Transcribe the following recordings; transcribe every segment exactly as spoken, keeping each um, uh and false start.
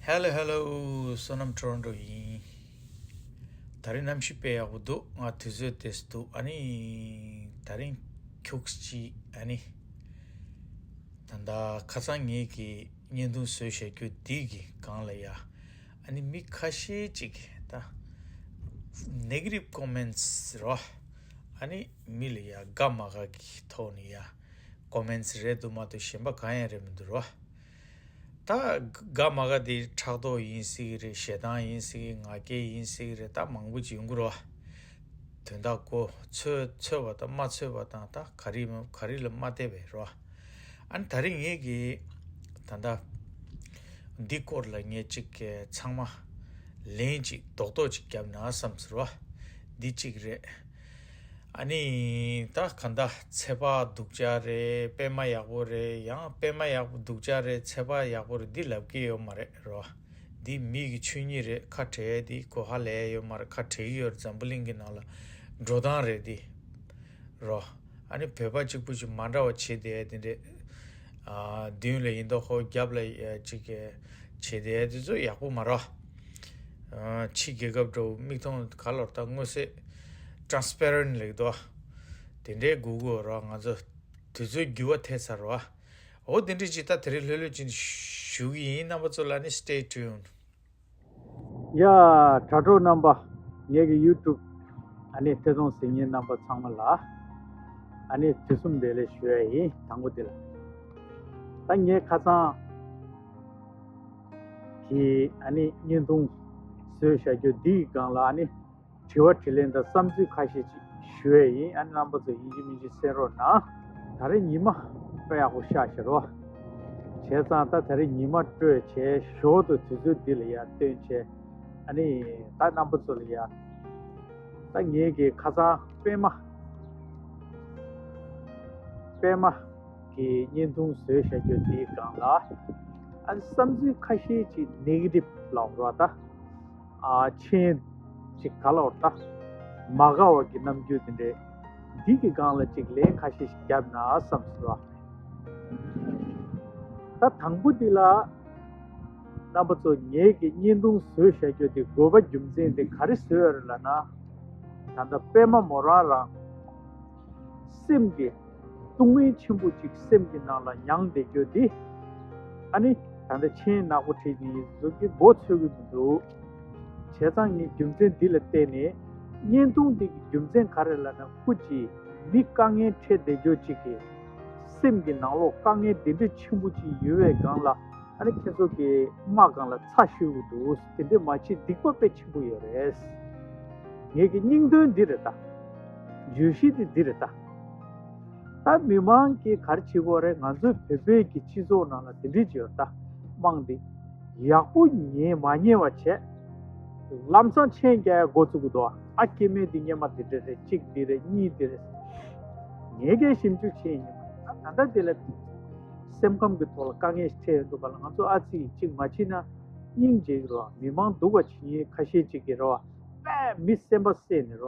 Hello, hello. བསོད་ནམས་ཊོ་རོན་ཊོ་ཡིན། ད་རིང་གནམ་གཤིས་དཔེ་ཡག་པོ་འདུག་ང་དུས་ཚོད་དེ་འདུག་ཨ་ནི། ད་རིང་ཁྱུག་ཅིག་ཨ་ནི། ད་ལྟ་ཁ་སང་ངེད་ཀྱི་བརྙན་ཐུང་བཟོས་བཞག་རྒྱུ་འདི་གི་སྒང་ལ་ཡ། ཨ་ནི་མི་ཁ་ཤས་ཅིག་ད་negative comments་རོ། ཨ་ནི་མི་ལ་ཡ་དགའ་མ་དགའ་གི་ཐོག་ནས་ཡ་comments་རེད་འདུག་མ་གཏོགས་གཞན་པ་གང་ཡང་རེད་མི་འདུག་རོ། ད་དགའ་མ་དགའ་དེ་ཕྲག་དོག་ཡིན་སྲིད་ཀྱི་རེད། ཞེ་སྡང་ཡིན་སྲིད་ཀྱི། ང་རྒྱལ་ཡིན་སྲིད་ཀྱི་རེད། ད་མང་པོ་ཅིག་ཡོང་གི་རོ། དོན་དག་གོ་ཚོད་ཚོད་པ་དང་མ་ཚོད་པ་དང་ད་ག་རེ་ག་རེ་ལ་མ་བལྟས་པའི་རོ། ཨ་ནི་ད་རེས་ངེད་ཀྱིས་ད་ལྟ་འདི་སྐོར་ལ་ངས་ཅིག་ཚང་མ་ལན་ཅིག་རྡོག་རྡོག་ཅིག་བརྒྱབ་ན་བསམ་ཟེར་བ། འདི་གཅིག་རེད། ཨ་ནི་ད་ག་འདྲ་ཚེ་དཔག་སྡུག་ཅག་རེད། པད་མ་ཡག་པོ་རེད། ཡང་པད་མ་ཡག་པོ་སྡུག་ཅག་རེད། ཚེ་དཔག་ཡག་པོ་རེད། འདི་ལབ་ཀྱི་ཡོད་མ་རེད་རོ། འདི་མི་གི་ཆོས་ཉིད་རེད། ཁ་བྲལ་འདི་གོ་ཧ་ལས་ཡོད་མ་རེད། ཁ་བྲལ་གྱི་ཡོད་རེད། འཛམ་བུ་གླིང་གི་ནང་ལ་འགྲོ་སྟངས་རེད་འདི་རོ། ཨ་ནི་བོད་པ་གཅིག་པུ་ཅིག་མ་འདྲ་བ་བྱེད་བསྡད་དེ་འདྲས། ཨ། མདུན་ལ་ཡིན་མདོག་ཁ་པོ། རྒྱབ་ལ་ཡ་ཅིག་བྱེད་བསྡད་དེ་ཚོ་ཡག་པོ་མ་རེད། ཨ། ཕྱི་རྒྱལ་ཁབ་འདྲ་བོ་མིག་མཐོང་ག་ལོར་ད་མངོན་གསལ་transparent་ལེགས་དོ། དེ་འདྲའི་དགོས་དགོས་རེད། ང་ཚོ་དུས་ཚོད་འགྱུར་བ་ཐེབས་ཚར་རེད། འོ་དེ་འདྲའི་ཅིག་ད་དེ་རིང་ལྷོད་ལྷོད་ཅིག་ཞུ་གི་ཡིན། རྣམ་པ་ཚོ་ལ་ནི་stay tuned། ཡ། དྲ་གྲོགས་རྣམ་པ། ངེད་ཀྱི་YouTube་ཨ་ནི་ཐད་གཏོང་གཟིགས་མཁན་རྣམ་པ་ཚང་མ་ལ་ཨ་ནི་དུས་གསུམ་བདེ་ལེགས་ཞུ་ཡ་ཡིན། དང་པོ་འདི་ལ་ད་ངས་ཁ་སང་གི་ཨ་ནི་བརྙན་ཐུང་བཟོས་བཞག་རྒྱུ་འདིའི་སྒང་ལ་ཨ་ནི་དྲི་བ་དྲིས་ལན་དང་བསམ་ཚུལ་ཁ་ཤས་ཅིག་ཞུ་ཡས་ཡིན། ཨ་ནི་རྣམ་པ་ཚོ་ཡིན་གཅིག་མིན་གཅིག་གསན་རོགས་གནང་། ད་རེས་ཉི་མ་དཔེ་ཡག་པོ་ཤར་ཤག་རོ། བྱས་ཙང་ད་ད་རེས་ཉི་མ་སྤྲོས་བྱས་ཞོར་དུ་དུས་ཚོད་འདི་ལ་ཡར་བཏོན་བྱས། ཨ་ནི་ད་རྣམ་པ་ཚོ་ལ་ཡར་ད་ངེད་ཀྱིས་ཁ་སང་པད་མ་པད་མ་གི་བརྙན་ཐུང་བཟོས་བཞག་རྒྱུ་འདིའི་སྒང་ལ་ཨ་ནི་བསམ་ཚུལ་ཁ་ཤས་ཅིག་negative་ལབ་རོགས་ད། ཨ། མཆན་ཅིག་ག་ལབ་རོགས་ད། མ་དགའ་བ་གི་རྣམ་འགྱུར་དེ་འདྲས། འདི་གི་སྒང་ལ་ཅིག་ལན་ཁ་ཤས་ཤིག་བརྒྱབ་ན་བསམ་སོང་། ད་དང་པོ་འདི་ལ་རྣམ་པ་ཚོ་ངེད་ཀྱི་བརྙན་ཐུང་བཟོས་བཞག་རྒྱུ་དེ་དགོས་པ་རྒྱུ་མཚན་དེ་ག་རེ་བཟོས་ཡོད་རེད་ལབ་ན། ད་ལྟ་པད་མ་མོ་རང་རང་སེམས་ཀྱི་སྡུག་བསྔལ་ཆེན་པོ་ཅིག་སེམས་ཀྱི་ནང་ལ་མྱངས་བསྡད་རྒྱུ་འདི། ཨ་ནི་ད་ལྟ་མཆན་ནག་པོ་བྲིས་ཀྱི་ཡིན་ཟེར་གྱི་མགོ་ཚོད་ཀྱི་མི་འདུག་བྱས་ཙང་ངས་རྒྱུ་མཚན་འདི་ལ་བརྟེན་ནས་བརྙན་ཐུང་འདི་གི་རྒྱུ་མཚན་ག་རེ་ལབ་ན། སྐུ་མཁྱེན། མི་དཀའ་ངལ་འཕྲད་བསྡད་རྒྱུ་ཅིག་གི་སེམས་ཀྱི་ནང་ལོགས་དཀའ་ངལ་འདི་འདྲ་ཆེན་པོ་ཅིག་ཡོད་པའི་སྒང་ལ། ཨ་ནི་ཁྱེད་ཚོ་གི་དམག་སྒང་ལ་ཚ་ཤོར་གྱི་འདུག་དེ་འདྲ་མ་བྱེད། སྡིག་པ་དཔེ་ཆེན་པོ་ཡོད་རེད། ངེད་ཀྱི་སྙིང་དོན་འདི་རེད་ད། བརྗོད་གཞི་དེ་འདི་རེད་ད། ད་མི་མང་གིས་ག་རེ་བྱེད་ཀྱི་ཡོད་རེད། ང་ཚོའི་བོད་པའི་གི་སྤྱི་ཚོགས་ནང་ལ་དེ་འདྲས་ཅིག་ཡོད་རེད་ད། དམངས་འདི་ཡག་པོ་ཉན་མ་ཉན་པ་བྱས། ལམ་སང་མཆན་རྒྱག་ཡ་འགོ་བཙུགས་ཀྱི་འདུག་ཨ། སྐྱེ་དམན་འདི་སྔོན་མ་དེ་འདྲ་རེད། གཅིག་འདི་རེད། གཉིས་འདི་རེད། ངས་ཀྱང་ཞིབ་འཇུག་བྱས་ཡིན། ད་ད་ལྟ་དེ་ལ་སེམས་ཁམས་ཀྱི་ཐོག་ལ་དཀའ་ངལ་ཞིག་འཕྲད་ཡོང་དུས་ག་ལ་ང་ཚོ་ཨ་ཙི་གཅིག་མ་བྱེད་ན་སྙིང་རྗེ་གི་རེད་བ། མི་མང་སྡུག་པ་བྱེད་མཁན་ཁ་ཤས་ཅིག་གིས་རེད་བ། དཔེ་མི་སེམས་པ་བསད་ནས་རེད་བ།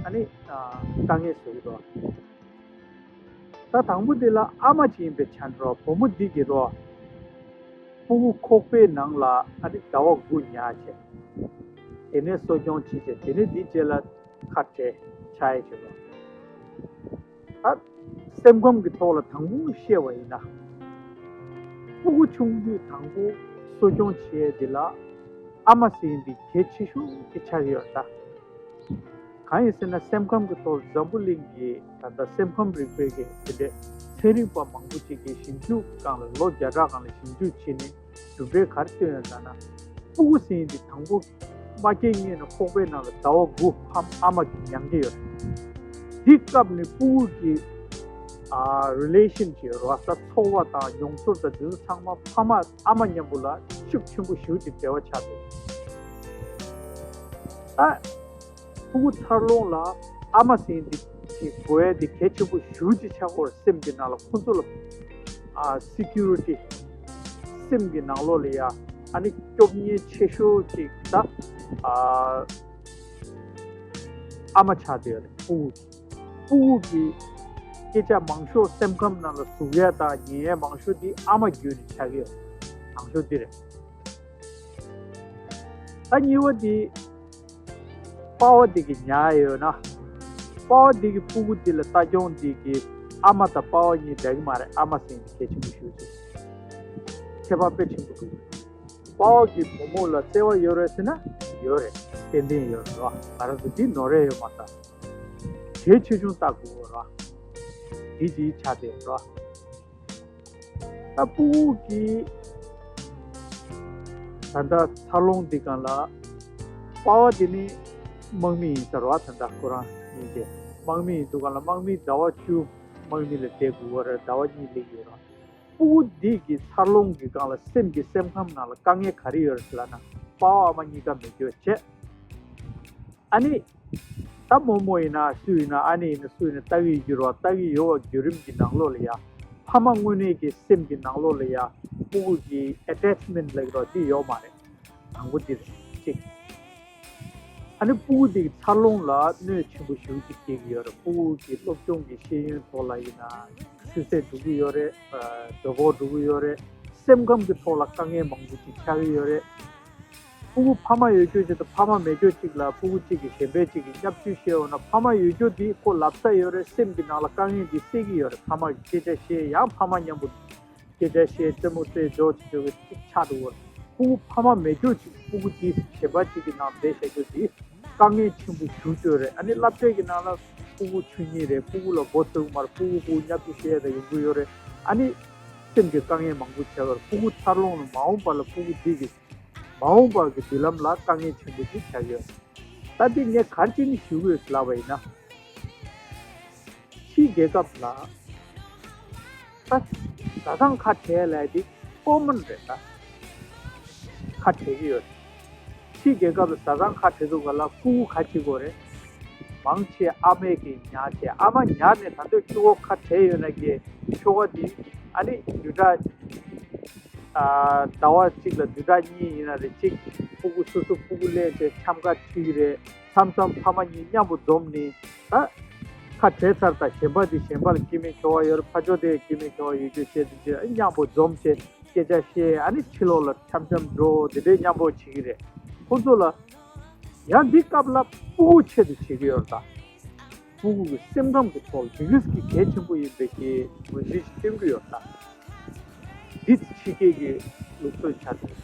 ཨ་ནི་ཨ། དཀའ་ངལ་བཟོ་གི་རེད་བ། ད་དང་པོ་དེ་ལ་ཨ་མ་ཅིག་ཡིན་པའི་ཆ་འདྲ་བ། བུ་མོ་འདི་གིས་རེད་བ། སྤུ་གུ་ཁོག་པའི་ནང་ལ་ཨ་ནི་ཟླ་བ་དགུ་ཉར་བྱས། དེ་ནས་གསོ་སྐྱོང་བྱེད་བྱས། དེ་ནས་འདི་རྗེས་ལ་ཁ་བྲལ་ཆགས་ཡས་བྱེད་པ། ད་སེམས་ཁམས་ཀྱི་ཐོག་ལ་དང་པོ་བཤད་པ་ཡིན་ན། སྤུ་གུ་ཆུང་དུས་དང་པོ་གསོ་སྐྱོང་བྱེད་ཡས་འདི་ལ་ཨ་མ་ཟེར་མཁན་འདི་གལ་ཆེ་ཤོས་དེ་ཆགས་ཀྱི་ཡོད་ད། གང་ཡིན་ཟེར་ན་སེམས་ཁམས་ཀྱི་ཐོག་འཛམ་བུ་གླིང་གི་ད་ལྟ་སེམས་ཁམས་རིག་པའི་གི་དེ་འདྲའི་ཚན་རིག་པ་མང་པོ་ཅིག་གིས་ཞིབ་འཇུག་སྒང་ལ་ལོ་བརྒྱ་ཕྲག་སྒང་ལ་ཞིབ་འཇུག་བྱས་ནས་གྲུབ་འབྲས་ག་རེ་བཏོན་ཡོད་ལབ་ན། སྤུ་གུ་ཟེར་མཁན་འདི་དང་པོ་མ་སྐྱེས་སྔོན་ནས་ཁོག་པའི་ནང་ལ་ཟླ་བ་དགུ་ཕ་ཨ་མ་གིས་མྱང་གི་ཡོད་རེད། འདི་སྐབས་ནས་སྤུ་གུ་གི་ཨ་རི་ལེ་ཤན་ཅིག་ཡོད་རེད་བ། ད་ཚོར་བ་དང་མྱོང་ཚོར་དང་འདི་ཚོ་ཚང་མ་ཕ་མ་ཨ་མ་མཉམ་པོ་ལ་ཤུགས་ཆེན་པོ་ཞེ་པོ་ཅིག་འབྲེལ་བ་ཆགས་འདུག་ད་སྤུ་གུ་འཚར་ལོངས་ལ་ཨ་མ་ཟེར་མཁན་འདི་གི་དགོས་ཡ་འདི་གལ་ཆེན་པོ་ཞེ་པོ་ཅིག་ཆགས་ཀྱི་ཡོད་རེད། སེམས་ཀྱི་ནང་ལ་ཁོ་ཚོ་ལ་ཨ་སི་ཀུ་རི་ཊི། སེམས་ཀྱི་ནང་ལོགས་ལ་ཡ་ཨ་ནི་སྐྱོབ་མཁན་ཆེ་ཤོས་ཅིག་ད་ཨ་ཨ་མ་ཆགས་བསྡད་ཡོད་རེད། སྤུ་གུ་སྤུ་གུ་གི་སྐད་ཆ་མང་ཤོས་སེམས་ཁམས་ནང་ལ་ཟུག་ཡ་དང་ཉན་ཡ་མང་ཤོས་འདི་ཨ་མ་བརྒྱུད་ནས་ཆགས་ཀྱི་ཡོད་རེད། མང་ཤོས་འདི་རེད། ད་གཉིས་པ་འདི། པ་ཕ་འདི་གི་ཉར་ཡོད་ན། པ་ཕ་འདི་གི་སྤུ་གུ་འདི་ལ་ལྟ་སྐྱོང་འདི་གི་ཨ་མ་དང་པ་ཕ་གཉིས་འདྲ་གི་མ་རེད། ཨ་མ་ཟེར་མཁན་གལ་ཆེན་པོ་ཞིག་རེད། ཁྱད་པར་དཔེ་ཆེན་པོ་འདུག་པ་ཕ་གི་བུ་མོ་ལ་བརྩེ་བ་ཡོད་རེད་ཟེར་ན་ཡོད་རེད། ཏན་ཏན་ཡོད་རེད་བ། ང་རང་ཚོ་འདི་ནོར་རེད་ཡོད་མ་རེད། གལ་ཆེ་ཆུང་བལྟ་དགོས་རེད་བ། འདི་འདི་ཆ་དེ་རེད་བ། ད་སྤུ་གུ་གི་ད་ལྟ་འཚར་ལོངས་འདི་སྒང་ལ་པ་ཕ་དེ་ནི་དམག་མི་ཡིན་ས་རེད་བ། ད་ལྟ་ཁོ་རང་གཉིས་ཀྱི་དམག་མི་ཡིན་དུས་སྒང་ལ་དམག་མི་ཟླ་བ་བཅུ་དམག་མི་ལ་བསྡད་དགོས་པ་རེད། ཟླ་བ་གཉིས་སླེབས་ཡོད་རེད། སྤུ་གུ་འདི་གི་འཚར་ལོངས་ཀྱི་སྒང་ལ་སེམས་ཀྱི་སེམས་ཁམས་ནང་ལ་དཀའ་ངལ་ག་རེ་ཡོད་རེད་ཟེར་ལབ་ན། པ་ཕ་ཨ་མ་གཉིས་ཀ་མེད་རྒྱུ་བྱས། ཨ་ནི། ད་རྨོ་མོ་ཡིན་ན་སུ་ཡིན་ན་ཨ་ནེ་ཡིན་ན་སུ་ཡིན་ན་ལྟ་གི་ཡོད་རེད་བ། ལྟ་གི་ཡོད་པ་བརྒྱུད་རིམ་གྱི་ནང་ལོགས་ལ་ཡ། ཕ་མ་དངོས་གནས་ཀྱི་སེམས་ཀྱི་ནང་ལོགས་ལ་ཡ། སྤུ་གུ་གི་ཨེ་ཊེཆ་མེན་ཊི་ལབ་ཀྱི་རེད་བ། འདི་ཡོད་མ་རེད། དང་པོ་འདི་རེད་གཅིག་ཨ་ནི་སྤུ་གུ་འདི་གི་འཚར་ལོངས་ལ་གནོད་ཆེན་པོ་ཞེ་པོ་ཅིག་སྐྱེལ་གྱི་ཡོད་རེད། སྤུ་གུ་གི་སློབ་སྦྱོང་གི་ཤེས་ཡོན་ཐོག་ལ་ཡིན་ན་ཆུད་ཟོས་འགྲོ་གི་ཡོད་རེད། ཨ་གྲོད་ཁོག་འགྲོ་གི་ཡོད་རེད། སེམས་ཁམས་ཀྱི་ཐོག་ལ་དཀའ་ངལ་མང་པོ་ཅིག་ཆགས་ཀྱི་ཡོད་རེད། སྤུ་གུ་ཕ་མ་ཡོད་རྒྱུ་ཅིག་དང་ཕ་མ་མེད་རྒྱུ་ཅིག་ལ་སྤུ་གུ་གཅིག་གིས་གཞན་པའི་གཅིག་གི་བརྙས་བཅོས་བྱས་ཡོང་ན། ཕ་མ་ཡོད་རྒྱུ་དེ་ཁོ་ལབ་ས་ཡོད་རེད། སེམས་ཀྱི་ནང་ལ་དཀའ་ངལ་འདི་སེལ་གྱི་ཡོད་རེད། ཕ་མ་གི་སྐད་ཆ་བཤད། ཡང་ཕ་མ་མཉམ་པོ་སྐད་ཆ་བཤད། རྩེད་མོ་རྩེ། འཇོག་བྱེད་འཇོག་གི་ཅིག་ཆགས་འདུག་བ། སྤུ་གུ་ཕ་མ་མེད་རྒྱུ་ཅིག་སྤུ་གུ་དེ་གཞན་པ་གཅིག་གི་ནང་བསྡད་བཞག་རྒྱུ་དེ་དཀའ་ངལ་ཆེན་པོ་ཞེ་པོ་ཅིག་རེད། ཨ་ནི་སློབ་གྲྭའི་གི་ནང་ལ་སྤུ་གུ་ཆུང་ངུ་རེད། སྤུ་གུ་ལ་མགོ་ཚོད་ཀྱི་མ་རེད། སྤུ་གུ་སྤུ་གུ་བརྙས་བཅོས་བྱེད་ཡ་ད་ཡོང་གི་ཡོད་རེད། ཨ་ནི་སེམས་ཀྱི་དཀའ་ངལ་མང་པོ་ཆགས་ཀྱི་ཡོད་རེད། སྤུ་གུ་འཚར་ལོངས་ལ་མ་འོངས་པ་ལ་སྤུ་གུ་དེ་གི་མ་འོངས་པ་གི་མདུན་ལམ་ལ་དཀའ་ངལ་ཆེན་པོ་ཞིག་ཆགས་ཡོད། ད་འདི་ངས་ག་རེ་བྱས་ནས་ཞུ་གི་ཡོད་ལབ་པ་ཡིན་ན། ཕྱིའི་རྒྱལ་ཁབ་ལ་ད་བཟའ་ཚང་ཁ་བྲལ་ལབ་དེ་ཀོ་མོན་རེད། ད་ཁ་བྲལ་གྱི་ཡོད། ཕྱིའི་རྒྱལ་ཁབ་ལ་བཟའ་ཚང་ཁ་བྲལ་དུས་སྒང་ལ་སྤུ་གུ་ག་བྱེད་དགོས་རེད། མང་ཆེ་ཨ་མས་ཀྱིས་ཉར་བྱས། ཨ་མ་ཉར་ནས་ད་དུང་ཁྱོ་ག་ཁ་བྲལ་ཡོད་ན་ཀྱེ་ཁྱོ་ག་དེ་ཨ་ནི་བདུན་ཕྲག་ཨ་ཟླ་བ་གཅིག་ལ་བདུན་ཕྲག་གཉིས་ཡིན་ན་རེ་གཅིག་སྤུ་གུ་སོ་སོ་སྤུ་གུ་ལེན་བྱས་འཆམ་ཁ་ཁྲིད་ཀྱི་རེད། མཚམས་མཚམས་ཕ་མ་གཉིས་མཉམ་པོ་འཛོམས་ནས་ད་ཁ་བྲལ་ཚར། ད་གཞན་པ་དེ་གཞན་པ་ལ་སྐྱེ་དམན་ཁྱོ་ག་ཡོད་རེད། ཕ་ཕྱོགས་དེ་སྐྱེ་དམན་ཁྱོ་ག་ཡོད་རྒྱུ་བྱས། དེ་རྗེས་མཉམ་པོ་འཛོམས་བྱས་སྐད་ཆ་བཤད། ཨ་ནི་ཕྱི་ལོགས་ལ་འཆམ་འཆམ་འགྲོ། དེ་འདྲའི་མཉམ་པོ་བྱེད་ཀྱི་རེད། ཁོ་ཚོ་ལ་ཡང་འདི་སྐབས་ལ་སྤུ་གུ་ཆེད་དུ་བྱེད་ཀྱི་ཡོད་རེད། ད་སྤུ་གུ་གི་སེམས་ཁམས་ཀྱི་ཐོག་ལ་བི་གིས་གལ་ཆེན་པོ་ཡིན་པའི་གི་ངོས་འཛིན་ཞིག་སྟོན་གྱི་ཡོད་རེད། ད་འདི་ཕྱི་རྒྱལ་གྱི་ལུགས་སྲོལ་ཆགས་འདུག་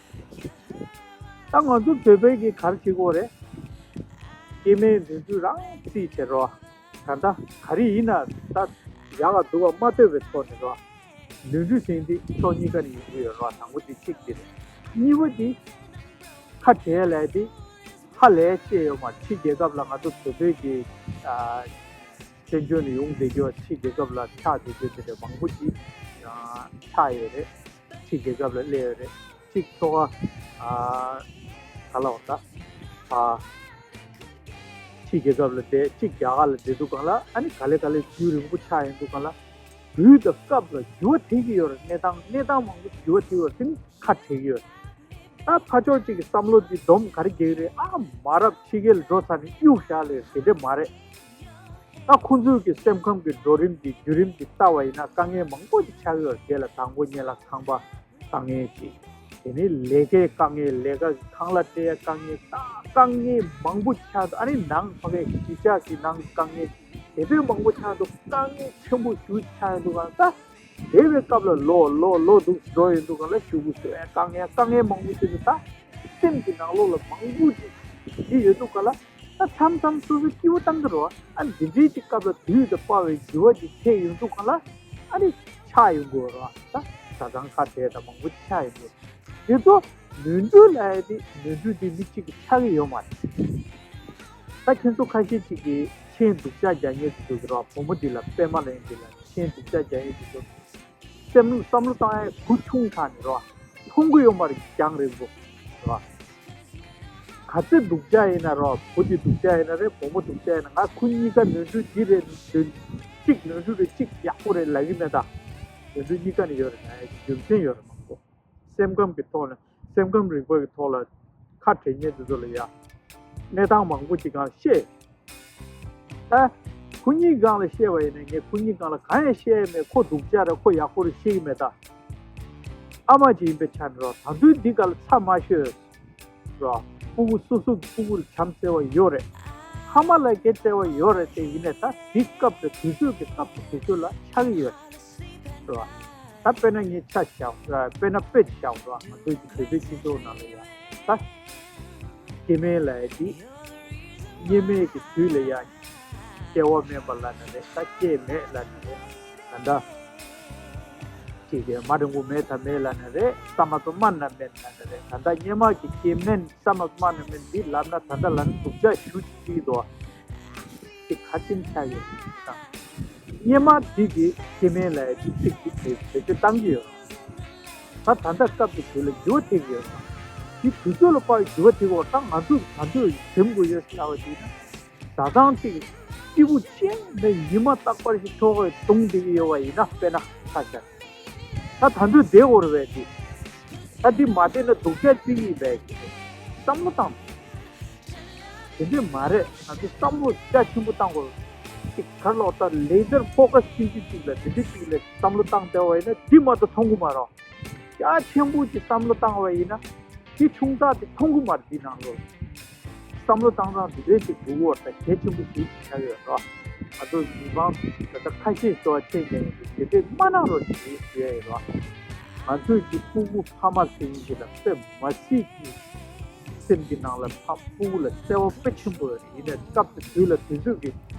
ད་ང་ཚོ་བོད་པའི་གི་ག་རེ་བྱེད་དགོས་རེད། སྐྱེ་དམན་ནོར་འཁྲུལ་རང་རྩིས་བྱེད་རོགས། ད་ལྟ་ག་རེ་ཡིན་ན་ད་ཡག་ག་སྡུག་ག་མ་ལྟོས་པའི་ཐོག་ནས་རོགས། ནོར་འཁྲུལ་ཟེར་འདི་ཕྱོགས་གཉིས་ཀ་ནས་ཡོང་གི་ཡོད་རོགས། དང་པོ་འདི་གཅིག་འདི་རེད། གཉིས་པ་འདི་ཁ་བྲལ་ལབ་འདི་ཧ་ལས་ཤེས་ཡོད་མ་རེད། ཕྱི་རྒྱལ་ཁབ་ལ་ང་ཚོ་བོད་པའི་གི་ཨ་བཙན་བྱོལ་ནས་ཡོང་བསྡད་རྒྱུ། ཕྱི་རྒྱལ་ཁབ་ལ་ཆགས་བསྡད་རྒྱུ་དེ་འདྲ་མང་པོ་ཅིག་ཨ་ཆགས་ཡོད་རེད། ཕྱི་རྒྱལ་ཁབ་ལ་སླེབས་ཡོད་རེད། གཅིག་ཁྱོ་ག་ཨ་ག་ལབ་དགོས་ད། ཨ་ཕྱི་རྒྱལ་ཁབ་ལ་བསྡད། གཅིག་རྒྱ་གར་ལ་བསྡད་དུས་སྒང་ལ་ཨ་ནི་ག་ལེ་ག་ལེ་རྒྱུན་རིང་པོ་ཆགས་ཡོང་དུས་སྒང་ལ་དུས་དང་སྐབས་ལ་འགྱུར་བ་ཐེབས་ཀྱི་ཡོད་རེད། གནས་སྟངས་གནས་སྟངས་མང་པོ་འགྱུར་བ་ཐེབས་ཡོད་རེད། དེ་ནི་ཁ་བྲལ་གྱི་ཡོད་རེད། ད་ཕར་ཕྱོགས་གཅིག་གི་བསམ་བློ་འདི་འདོམ་ག་རེ་རྒྱག་གི་རེད། ཨ་མ་རབས་ཕྱི་རྒྱལ་ལ་འགྲོ་ཚར་ནས་གཡུག་བཞག་ལེ་དེ་འདྲ་མ་རེད། ད་ཁོང་ཚོའི་གི་སེམས་ཁམས་ཀྱི་འགྲོ་རིམ་འདི་བརྒྱུད་རིམ་འདི་ལྟ་བ་ཡིན་ན་དཀའ་ངལ་མང་པོ་ཅིག་ཆགས་ཀྱི་ཡོད་རེད། དེ་ལ་དང་པོ་ཉིད་ལ་ཁང་པ་དཀའ་ངལ་ཅིག་དེ་ནས་ལས་ཀའི་དཀའ་ངལ། ལས་ཀ་གི་ཁང་གླ་སྤྲད་ཡ་དཀའ་ངལ། ད་དཀའ་ངལ་མང་པོ་ཆགས་འདུག་ཨ་ནི་ནང་ཕ་གའི་གཞིས་ཆགས་ཀྱི་ནང་གི་དཀའ་ངལ་དེ་འདྲའི་མང་པོ་ཆགས་འདུག་དཀའ་ངལ་ཆེན་པོ་ཞེ་པོ་ཆགས་ཡོང་དུས་སྒང་ད་དེ་བའི་སྐབས་ལ་ལོ་ལོ་ལོ་འདུག་འགྲོ་ཡོང་དུས་སྒང་ལ་ཤོག་གུ་བཟོ་ཡ་དཀའ་ངལ། དཀའ་ངལ་མང་པོ་ཞིག་འདུག་ད་སེམས་ཀྱི་ནང་ལོགས་ལ་མང་པོ་ཅིག་ཡོད་དུས་སྒང་ལ། ད་མཚམས་མཚམས་སོ་སོ་སྐྱིད་པོ་བཏང་གི་རེད་བ། ཨ་ནི་འདི་འདྲའི་ཅིག་སྐབས་ལ་དུས་དང་དཔའ་བའི་འགྱུར་བ་ཅིག་ཐེབས་ཡོང་དུས་སྒང་ལ་ཨ་ནི་ཆགས་ཡོང་གི་རེད་བ། ད་བཟའ་ཚང་ཁ་བྲལ་དང་མང་པོ་ཆགས་ཡོང་གི་རེད། དེ་ཚོ་ནོར་འཁྲུལ་ལབ་ཡ་དེ་ནོར་འཁྲུལ་དེ་མི་གཅིག་གིས་ཆགས་ཀྱི་ཡོད་མ་རེད། ད་ཁྱེད་ཚོ་ཁ་ཤས་ཅིག་གིས་མཆན་སྡུག་ཅག་རྒྱག་མཁན་ཅིག་འདུག་གི་རེད་བ། བུ་མོ་འདི་ལ་པད་མ་ལབ་མཁན་འདི་ལ་མཆན་སྡུག་ཅག་རྒྱག་མཁན་ཅིག་འདུག་སེམས་བསམ་བློ་བཏང་ཡ་བུ་ཆུང་ཆགས་ནས་རེད་བ། མཐོང་གི་ཡོད་མ་རེད། རྒྱང་རིང་པོ་རེད་བ། ག་ཚོད་སྡུག་ཅག་ཡིན་ན་རེད་བ། བུ་དེ་སྡུག་ཅག་ཡིན་ན་རེད། བུ་མོ་སྡུག་ཅག་ཡིན་ན། ང་ཁོ་གཉིས་ཀ་ནོར་འཁྲུལ་འདི་རེད། གཅིག་ནོར་འཁྲུལ་རེད། གཅིག་ཡག་པོ་རེད་ལབ་ཀྱི་མེད། ད་ནོར་འཁྲུལ་གཉིས་ཀ་ནས་ཡོད་རེད། ང་རྒྱུ་མཚན་ཡོད་རེད་མང་པོ། སེམས་ཁམས་ཀྱི་ཐོག་ནས་སེམས་ཁམས་རིག་པ་གི་ཐོག་ལ་ཁ་བྲལ་མཁན་དེ་ཚོ་ལ་ཡ་གནས་སྟངས་མང་པོ་ཅིག་གང་བཤད། ཨ། ཁོ་གཉིས་སྒང་ལ་བཤད་པ་ཡིན་ན་ངས་ཁོ་གཉིས་སྒང་ལ་གང་ཡང་བཤད་ཡ་མེད། ཁོ་སྡུག་ཅག་རེད། ཁོ་ཡག་པོ་རེད་ཤེས་ཀྱི་མེད། ད་ཨ་མ་ཅིག་ཡིན་པའི་ཆ་ནས་རོ། ད་དུང་འདི་སྒང་ལ་ཚ་མ་ཤོད་རོ། སྤུ་གུ་སོ་སོ་གི་སྤུ་གུ་ལ་བྱམས་བརྩེ་བ་ཡོད་རེད། ཕ་མ་ལ་གལ་བརྩེ་བ་ཡོད་རེད་དེ། ཡིན་ནའི་ད་དེ་སྐབས་དེ་དུས་ཚོད་ཀྱི་སྐབས་དེ་དུས་ཚོད་ལ་ཆགས་ཀྱི་ཡོད་རེད། རེད་བ། ད་དཔེར་ན་ངས་ཆ་བཞག་དཔེར་ན་དཔེ་བཞག་རེད་བ། ང་ཚོའི་གི་བོད་པའི་སྤྱི་ཚོགས་ནང་ལ་ཡ་ད་སྐྱེ་དམན་ལ་ཡ་དེ་སྐྱེ་དམན་གྱི་དུས་ལ་ཡ་སྐྱེ་བ་དམན་པ་ལབ་ན་རེད། ད་སྐྱེ་མེད་ལབ་ན་རེད། ད་ལྟ་ཅིག་གི་མ་རིང་པོ་མེད་ད་མེད་ལབ་ན་རེད། ས་མ་ཏོ་མ་ན་མེད་ལབ་ན་རེད། ད་ལྟ་སྔོན་མ་གི་སྐྱེ་དམན་ས་མ་ཏོ་མ་ན་མེད་འདི་ལབ་ན་ད་ལྟ་ལ་ནི་སྡུག་ཅག་ཞུ་ཅིག་འདུག་དེ་ག་ཅིན་ཆགས་ཡོད་དང་། སྔོན་མ་དེ་གི་སྐྱེ་དམན་ལ་ཡ་དེ་ཚིག་དེ་དེ་བེད་སྤྱོད་བཏང་གི་ཡོད། ད་ད་ལྟ་སྐབས་དེ་དུས་ལ་འགྱུར་བ་ཐེབས་ཡོད། དེ་དུས་ཚོད་ལ་དཔག་འགྱུར་བ་ཐེབས་པ་ད་ང་ཚོ་ང་ཚོས་འཛེམ་དགོས་ཡོད་ཟེར་བ་དེ་ན། ཟ་ཐང་གཅིག་སྐྱིད་པོ་ཅན་ནས་ཉི་མ་རྟག་པར་ཞིག་ཐོག་གི་གདོང་བསྡད་ཀྱི་ཡོད་པ་ཡིན་ན། དཔེར་ན་ཁ་ཤས་ད་ད་དུང་བསྡད་དགོས་རེད་པས། དེ་ད་འདི་མ་བསྡད་ན་སྡུག་ཅག་ཅིག་ཡིན་པས། བསམ་བློ་བཏང་། དེ་འདྲས་མ་རེད། ང་ཚོ་བསམ་བློ་རྒྱ་ཆེན་པོ་བཏང་དགོས། ཅིག་གར་ལོག་ལྟ་ལེ་ཛར་ཕོ་ཀ་སི་ཅན་གཅིག་ལ་དེ་འདྲས་ཅིག་ལ་བསམ་བློ་བཏང་བསྡད་པ་ཡིན་ན་འདི་མ་གཏོགས་མཐོང་གི་མ་རེད། རྒྱ་ཆེན་པོ་ཅིག་བསམ་བློ་བཏང་བ་ཡིན་ན་དེ་ཆུང་ཙག་དེ་མཐོང་གི་མ་རེད། འདི་ནང་ལོགས་བསམ་བློ་བཏང་སྟངས་འདི་འདྲས་ཅིག་འདུག་བ། ད་གལ་ཆེན་པོ་ཞིག་ཆགས་ཡོད་རེད། ང་ཚོ་མི་མང་ད་ལྟ་ཁ་ཤས་ཤོར་བ་ཆེད་ཀྱང་ཡིན་དེ་འདྲས་མ་གནང་རོགས་ཞེས་ཞུ་ཡ་ཡོད་རེད། ང་ཚོས་ཀྱི་སྤུ་གུ་ཕ་མ་ཟེར་མཁན་ཅིག་ལ་དཔེ་མ་སྲིད་ཀྱི་སེམས་ཀྱི་ནང་ལ་ཕ་སྤུ་གུ་ལ་བརྩེ་བ་དཔེ་ཆེན་པོ་ཡོད་རེད། ཡིན་ནའི་སྐབས་དེ་དུས་ལ་དུས་ཚོད་ཀྱི་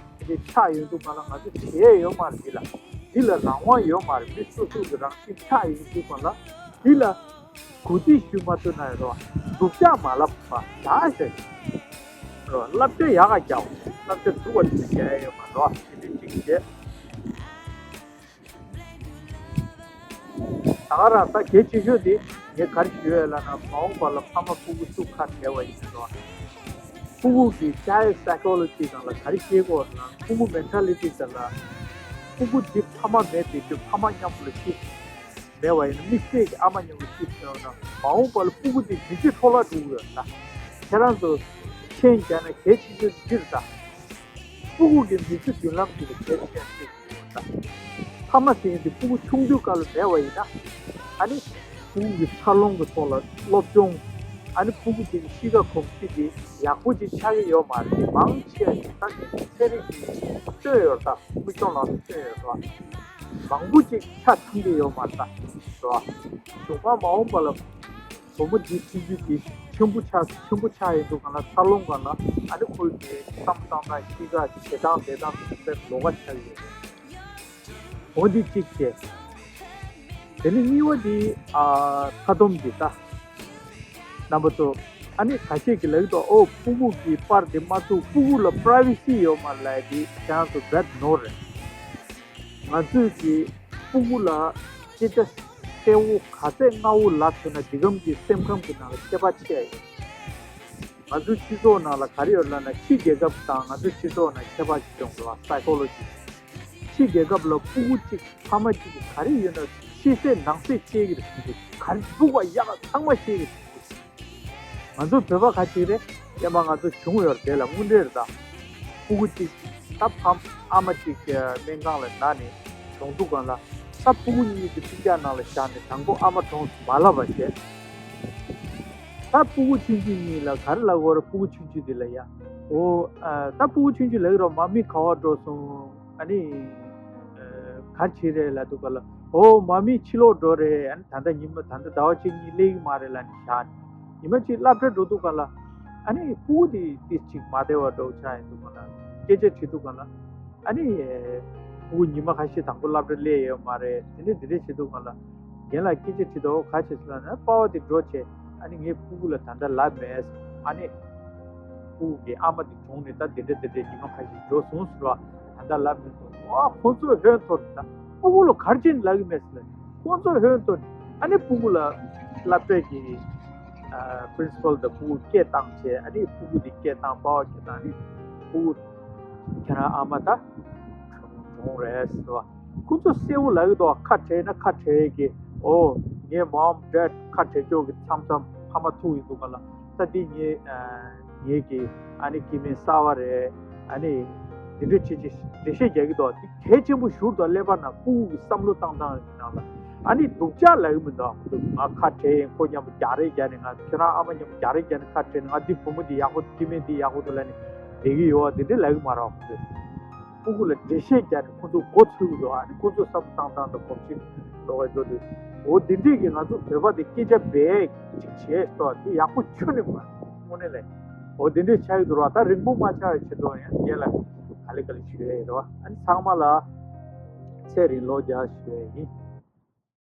དེ་ཆགས་ཡོད་འདུག་ག་ལ། ང་ཚོ་བྱེད་ཡས་ཡོད་མ་རེད། འདི་ལ་འདི་ལ་རང་དབང་ཡོད་མ་རེད། མི་སོ་སོ་གི་རང་བཞིན་ཆགས་ཡོད་འདུག་ག་ལ། འདི་ལ་གུས་བརྩི་ཞུ་མ་ཐུབ་ན་ཡོད་རོགས། སྡུག་ཅག་མ་ལབ་པ་ད་ཟེར། རོགས་བསླབ་བྱ་ཡག་ག་རྒྱག་བསླབ་བྱ་སྡུག་པ་ཅིག་རྒྱག་ཡས་ཡོད་མ་རོགས། དེ་འདྲ་ཅིག་བྱེད། ད་ག་རང་ད་གལ་ཆེ་ཤོས་དེ་ངས་ག་རེ་ཞུ་ཡས་ལབ་ན། མ་འོངས་པ་ལ་ཕ་མ་སྤུ་གུ་ཤུགས་ཁ་བྲལ་བ་ཡིན་ན་རོགས། སྤུ་གུ་གི་ཅའི་སའི་ཀོ་ལོ་ཇི་སྒང་ལ་ག་རེ་ཤེས་དགོས་ལབ་ན། སྤུ་གུ་མེན་ཊ་ལི་ཊི་སྒང་ལ་སྤུ་གུ་འདི་ཕ་མ་མེད་པའི་དུས་ཕ་མ་མཉམ་པོ་ལ་ཤི་མེད་པ་ཡིན་ན། དམིགས་བསལ་གྱི་ཨ་མ་མཉམ་པོ་ཤི་སོང་ན་མ་འོངས་པ་ལ་སྤུ་གུ་འདི་མི་ཚེ་འཕྲོ་བརླག་འགྲོ་གི་ཡོད་ད། ཁྱེད་རང་ཚོ་མཁྱེན་བྱས་ན་གལ་ཆེ་ཤོས་འདི་རེད་ད། སྤུ་གུ་གི་མི་ཚེ་མདུན་ལམ་ཅིག་ལ་གལ་ཆེན་པོ་ཞིག་ཡོད་ད། ཕ་མ་ཟེར་མཁན་དེ་སྤུ་གུ་ཆུང་དུས་སྐབས་ལ་མེད་པ་ཡིན་ན། ཨ་ནི་སྤུ་གུ་གི་འཚར་ལོངས་ཀྱི་ཐོག་ལ་སློབ་སྦྱོང་། ཨ་ནི་སྤུ་གུ་དེ་གི་གཤིས་ཀ་གོམས་གཤིས་དེ་ཡག་པོ་ཅིག་ཆགས་ཀྱི་ཡོད་མ་རེད། མང་ཆེ་བ་ཞིག་ད་ནི་ཚན་རིག་གི་སྟོན་ཡོད་ད། མིག་མཐོང་ལག་ཟིན་སྟོན་ཡོད་རེད། མང་པོ་ཅིག་ཆ་ཚང་གི་ཡོད་མ་རེད་ད། རེད་བ། གཞུག་མ་མ་འོངས་པ་ལ་བུ་མོ་འདི་ཆུང་ཆུང་འདི་ཆེན་པོ་ཆགས་ཆེན་པོ་ཆགས་ཡོང་དུས་སྒང་ལ། འཚར་ལོངས་སྒང་ལ་ཨ་ནི་ཁོའི་གི་བསམ་བཏང་སྟངས་གཤིས་ཀ་བྱེད་སྟངས་བསྡད་སྟངས་དེ་ཚོ་དཔེ་ལོགས་ཀ་ཆགས་ཀྱི་ཡོད་རེད། འོ་འདི་གཅིག་བྱས། དེ་ནས་གཉིས་པ་འདི་ཨ་མཐའ་སྡོམ་གྱི་ད་རྣམ་པ་ཚོ། ཨ་ནི་ཁ་ཤས་ཀྱིས་ལབ་ཀྱི་འདུག་ཨོ་སྤུ་གུ་གི་པར་དེ་མ་བཙུགས། སྤུ་གུ་ལ་པ་རའི་ཝེ་སི་ཡོད་མ་རེད་ལབ་ཡ་དེ་ཁྱེད་རང་ཚོ་རྦད་ནོར་རེད། ང་ཚོས་ཀྱི་སྤུ་གུ་ལ་སྐད་ཆ་གསལ་བོ་ག་ཚད་སྔ་བོ་ལབ་ཐུབ་ན་འདི་གམ་གྱི་སེམས་ཁམས་ཀྱི་ནང་ལ་ཁྱད་པར་ཆེ་ཡ་ཡོད། ང་ཚོའི་སྤྱི་ཚོགས་ནང་ལ་ག་རེ་ཡོད་ལབ་ན། ཕྱི་རྒྱལ་ཁབ་དང་ང་ཚོའི་སྤྱི་ཚོགས་ནང་ཁྱད་པར་ཅིག་བྱུང་འགྲོ་བ། སའི་ཀོ་ལོ་ཇི། ཕྱི་རྒྱལ་ཁབ་ལ་སྤུ་གུ་གཅིག་ཕ་མ་གཅིག་གི་ག་རེ་ཡོད་ན་ཕྱི་གསལ་ནང་གསལ་ཤེས་ཀྱི་རེད། ག་རེ་འདུག་པ་ཡག་ཚང་མ་ཤེས་ཀྱི་རེད། ང་ཚོ་བོད་པ་ཁ་ཅིག་རེད། སྔོན་མ་ང་ཚོ་བྱུང་ཡོད་རེད། དེ་ལ་དངོས་འབྲེལ་རེད་ད། སྤུ་གུ་གཅིག་ད་ཕམ་ཨ་མ་གཅིག་སྨན་ཁང་ལ་ན་ནས་གྲོངས་དུས་སྒང་ལ། ད་སྤུ་གུ་གཉིས་དེ་སྤུན་ཀྱག་ནང་ལ་བཞག་ནས་དང་པོ་ཨ་མ་གྲོངས་མ་ལབ་པ་བྱས། ད་སྤུ་གུ་ཆུང་ཆུང་གཉིས་ལ་ག་རེ་ལབ་དགོས་རེད། སྤུ་གུ་ཆུང་ཆུང་དེ་ལ་ཡ། འོ། ཨ། ད་སྤུ་གུ་ཆུང་ཆུང་ལབ་ཀྱི་རེད། མ་མི་ག་པར་འགྲོ་སོང་། ཨ་ནི། ཨ། ག་རེ་བྱེད་རེད་ལབ་དུས་སྒང་ལ། འོ། མ་མི་ཕྱི་ལོགས་འགྲོ་རེད། ཨ་ནི་ད་ལྟ་ཉི་མ་ད་ལྟ་ཟླ་བ་གཅིག་གཉིས་སླེབས་ཀྱི་མ་རེད་ལབ་ནས་བཞག་ནས། ཉི་མ་གཅིག་སློབ་གྲྭ་འགྲོ་དུས་སྒང་ལ། ཨ་ནི་སྤུ་གུ་དེ་དེ་གཅིག་མ་བདེ་བ་འདྲ་བོ་ཆགས་ཡོང་དུས་སྒང་ལ། སྐད་ཆ་དྲིས་དུས་སྒང་ལ། ཨ་ནི། ཨེ། སྤུ་གུ་ཉི་མ་ཁ་ཤས་དང་པོ་སློབ་གྲྭ་སླེབས་ཡོད་མ་རེད། དེ་ནས་འདི་འདྲ་བྱེད་དུས་སྒང་ལ། རྒན་ལགས་སྐད་ཆ་དྲིས་དུས་ག་བྱས་སོང་ལབ་ན། པ་ཕ་དེ་འགྲོ་བྱས། ཨ་ནི་ངས་སྤུ་གུ་ལ་ད་ལྟ་ལབ་མེད། ཨ་ནི། སྤུ་གུ་གི་ཨ་མ་དེ་གྲོངས་ནས་ད་འདི་འདྲ་འདི་འདྲ་ཉི་མ་ཁ་ཤས་འགྲོ་སོང་ཟེར་བ། ད་ལྟ་ལབ་མེད་དོ། ཨ། ཁོང་ཚོས་ཧོན་ཐོར་ནས། ད་སྤུ་གུ་ལ་ག་རེ་བྱས་ནས་ལབ་ཀྱི་མེད་ཟེར་ལབ། ཁོང་ཚོས་ཧོན་ཐོར་ནས། ཨ་ནི་སྤུ་གུ་ལ་སློབ་གྲྭའི་གི། ཨ། པི་རིན་སི་པལ་དང་སྤུ་གུ་སྐད་བཏང་བྱས། ཨ་ནི་སྤུ་གུ་དེ་སྐད་བཏང་། པ་ཕ་སྐད་བཏང་། ཨ་ནི་སྤུ་གུ། ཁྱེད་རང་ཨ་མ་ད་གྲོངས་རེད་ཟེར་བ། ཁོ་ཚོ་གསལ་བོ་ལབ་ཀྱི་འདུག་ཁ་བྲལ་ན་ཁ་བྲལ་གྱི། ཨོ། ངའི་མོམ་ཌེཌ་ཁ་བྲལ་ཀྱོག་གི་མཚམས་མཚམས་ཕ་མ་ཐུག་ཡོང་དུས་སྒང་ལ། ད་འདི་ངའི། ཨ། ངེད་ཀྱི་ཨ་ནི་སྐྱེ་དམན་གསར་པ་རེད། ཨ་ནི་འདི་འདྲ་བྱེད་ཅིག་འགྲེལ་བཤད་རྒྱག་གི་འདུག་དེ་གལ་ཆེན་པོ་ཞེ་པོ་འདུག་ཀླད་པ་ནང་སྤུ་གུ་གི་བསམ་བློ་བཏང་སྟངས་ཀྱི་ནང་ལ། ཨ་ནི་སྡུག་ཅག་ལབ་ཀྱི་མི་འདུག་ཁོ་ཚོ་ང་ཁ་བྲལ་ཡིན། ཁོ་མཉམ་པོ་རྒྱག་རེས་རྒྱག་ནས། ང་ཁྱོད་རང་ཨ་མ་མཉམ་པོ་རྒྱག་རེས་རྒྱག་ནས་ཁ་བྲལ་ནས། ང་འདི་བུ་མོ་འདི་ཡག་པོ་འདུག་སྐྱེ་དམན་འདི་ཡག་པོ་འདུག་ལབ་ནས་བསྡད་ཀྱི་ཡོད་པ་འདི་འདྲས་ལབ་ཀྱི་མ་རེད་པ། ཁོ་ཚོས་ཕྲུ་གུ་ལ་འགྲེལ་བཤད་རྒྱག་ནས་ཁོ་ཚོ་མགོ་ཚོས་ཀྱི་འདུག་ཨ་ནི་ཁོ་ཚོ་བསམ་བློ་བཏང་སྟངས་དང་གོམས་གཤིས་འགྲོ་བའི་འགྲོ་དུས། འོ་འདི་འདྲས་ཀྱི་ང་ཚོ་བོད་པ་དེ་སྐད་ཆ་བེད་ཅིག་བྱས་སོ། དེ་ཡག་པོ་ཁྱོན་ནས་མ་རེད། དངོས་གནས་ལ། འོ་འདི་འདྲས་ཆགས་ཀྱི་འདུག་ར། ད་རིང་པོ་མ་ཆགས་པའི་ཆེད་དུ་ཡང་རྒན་ལ་ག་ལེ་ག་ལེ་ཞུ་ཡ་ཡིན་ར་བ། ཨ་ནི་ཚང་མ་ལ་ཚེ་རིང་ལོ་བརྒྱ་ཞུ་ཡ་ཡིན།